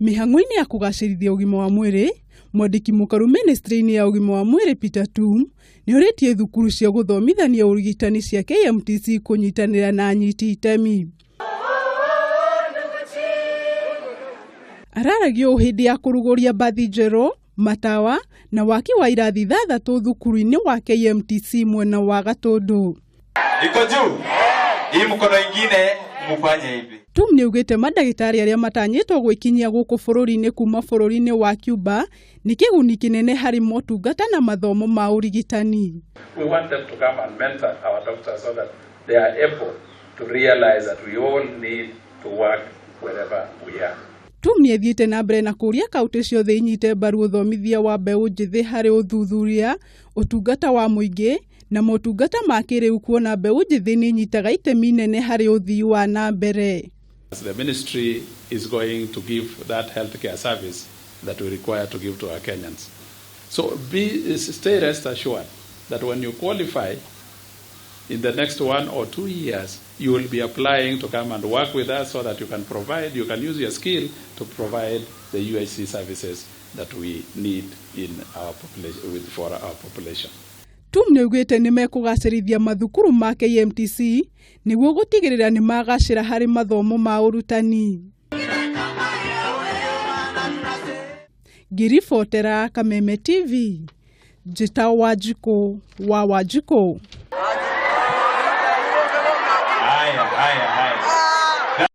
Mĩhang'o-inĩ ya kũgacĩrithia ũgima wa mwĩrĩ, mwandĩki mũkaru ministry-inĩ ya ũgima wa mwĩrĩ Peter Tum nĩ orĩtie thukuru cia gũthomithania ũrigitani cia KMTC kũnyitanĩra na anyiti itemi. Araragia ũũ hĩndĩ ya kũrugũria mbathi njerũ, matawa na waki wa irathi 6 thukuru-inĩ wa KMTC mwena wa Gatũndũ. Iko juu? Hii mkono ingine mufanye hivi. Tum nĩ augĩte mandagĩtarĩ arĩa matanyĩtwo gwĩkinyia gũkũ bũrũri-inĩ kuma bũrũri-inĩ wa Cuba nĩ kĩguni kĩnene harĩ motungata na mathomo ma ũrigitani. We want them to come and mentor our doctors so that they are able to realize that we all need to work wherever we are. Tum nĩ athiĩte na mbere na kũũria kaunti ciothe inyite mbaru ũthomithia wa mbeũ njĩthĩ harĩ ũthuthuria, ũtungata wa mũingĩ na motungata ma kĩrĩu kuona mbeũ njĩthĩ nĩ inyitaga itemi inene harĩ ũthii wa na mbere. The ministry is going to give that healthcare service that we require to give to our Kenyans. So stay rest assured that when you qualify in the next 1 or 2 years, you will be applying to come and work with us so that you can use your skill to provide the UHC services that we need in our population, with, for our population. Tum nĩ augĩte nĩ mekũgacĩrithia mathukuru ma KMTC nĩguo gũtigĩrĩra nĩ magacĩra harĩ mathomo ma ũrutani. Ngĩribotera Kameme TV, njĩtagwo Wanjikũ wa Wanjikũ. Haya, haya, haya.